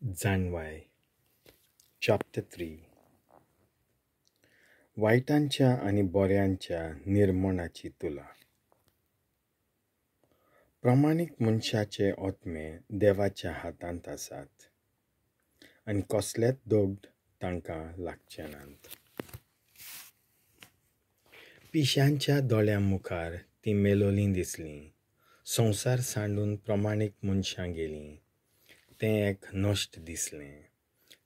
जाणवाय chapter 3 वायटांच्या आनी बऱ्यांच्या निर्मणाची तुला. प्रमाणीक मनशाचे आत्मे देवाच्या हातांत आसात आनी कसलेच दग्ध तांकां लागचे नात. पिशांच्या दोळ्यां मुखार तीं मेलोलीं दिसलीं. संवसार सांडून प्रमाणीक मनशां गेलीं. तें एक नश्ट दिसलें.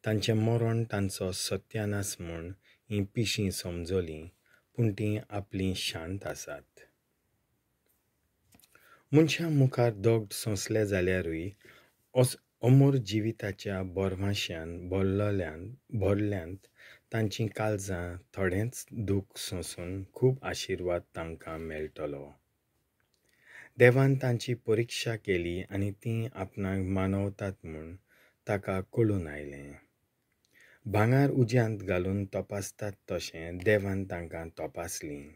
तांचें मरण तांचो सत्यानाश म्हूण हीं पिशीं समजलीं, पूण तीं आपलीं शांत आसात. मनशां मुखार दग्ध सोंसले जाल्यारूय अमर जिविताच्या बरवांश्यान भरल्यांत तांचीं काळजां थोडेंच दूख सोंसून खूब आशिर्वाद तांकां मेळटलो. देवान तांची परिक्षा केली आनी तीं आपणाक मानवतात म्हूण ताका कळून आयलें. भांगर उज्यांत घालून तपासतात तशें देवान तांकां तपासलीं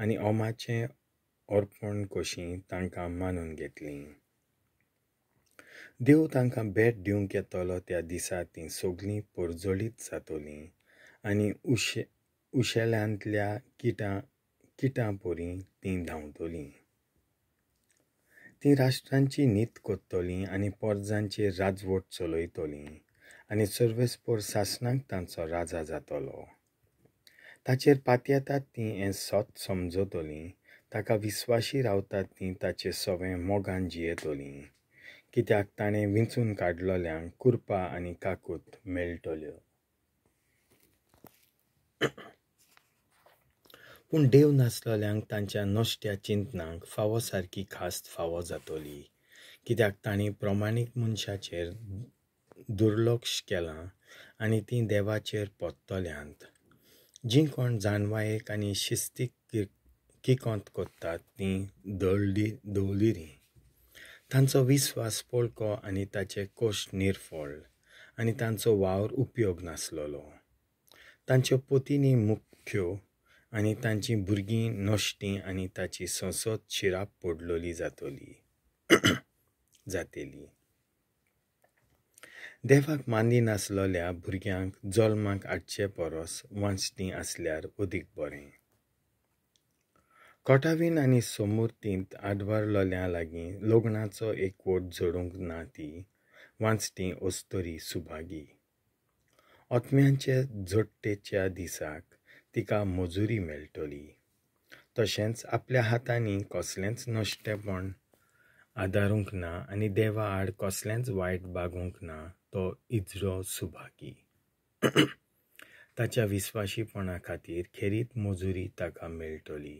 आनी ओमाचें अर्पण कशीं तांकां मानून घेतलीं. देव तांकां भेट दिवंक येतलो त्या दिसा तीं सगळीं परजळीत जातलीं आनी उशेल्यांतल्या किटां परी तीं धांवतलीं. तीं राष्ट्रांची नीत कोत्तलीं आनी पोरजांचेर राजवट चलयतलीं आनी सर्वेस्पोर सासणाक तांचो राजा जातलो. ताचेर पातयेतात तीं हें सत समजतलीं, ताका विस्वाशी रावतात तीं ताचे सवें मोगान जियेतलीं, कित्याक ताणें विंचून काडलेल्यांक कृपा आनी काकूत मेळटल्यो. पूण देव नासलेल्यांक तांच्या नश्ट्या चिंतनाक फावो सारकी खास्त फावो जातली, कित्याक तांणी प्रमाणीक मनशाचेर दुर्लक्ष केलां आनी तीं देवाचेर परतल्यांत. जीं कोण जाणवायेक आनी शिस्तीक किकोंत कोत्तात तीं दवलिरीं. तांचो विस्वास पोळको आनी ताचे कश्ट निर्फळ आनी तांचो वावर उपयोग नासलेलो. तांच्यो पोतिनी मुख्यो आनी तांचीं भुरगीं नश्टीं आनी ताची संसद शिराप पडलोली जातली. देवाक मानी नासलेल्या भुरग्यांक जल्माक हाडचे परस वांचटीं आसल्यार अदीक बरें. कोटावीन आनी सोमुर्तींत आडवारलेल्या लागीं लग्नाचो एकवट जोडूंक ना ती वांचटी अस्तरी सुभागी. आत्म्यांचे जोडटेच्या दिसाक तिका मजुरी मेळटली. तशेंच आपल्या हातांनी कसलेंच नश्टेपण आदारूंक ना आनी देवा आड कसलेंच वायट बागूंक ना तो इजरो सुभागी. ताच्या विस्वाशीपणा खातीर खेरीत मजुरी ताका मेळटली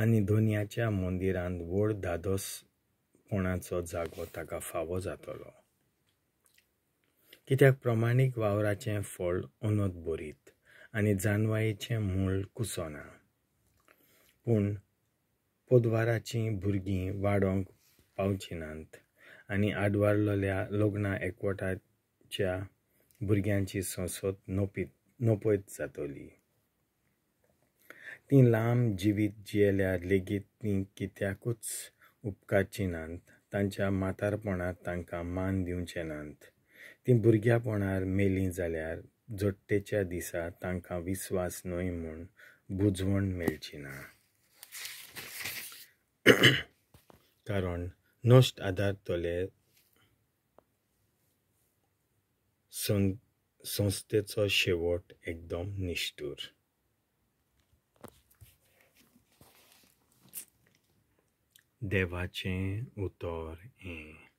आनी धोनयाच्या मंदिरांत व्हड धादोसपणाचो जागो ताका फावो जातलो. कित्याक प्रमाणीक वावराचें फळ अनत बरीत आनी जाणवायेचें मूळ कुसना. पूण पोदवाराचीं भुरगीं वाडोवंक पावचीं नात आनी आडवारलेल्या लग्ना एकवटाच्या भुरग्यांची संसद नपयत जातली. तीं लांब जिवीत जियेल्यार लेगीत तीं कित्याकूच उपकारचीं नात. तांच्या म्हातारपणांत तांकां मान दिवचे नात. तीं भुरग्यापणार मेलीं जाल्यार जोडटेच्या दिसा तांकां विस्वास न्हय म्हूण बुजवण मेळची ना. कारण नश्ट आदारतले संस्थेचो शेवट एकदम निश्ठूर. देवाचें उतर हें.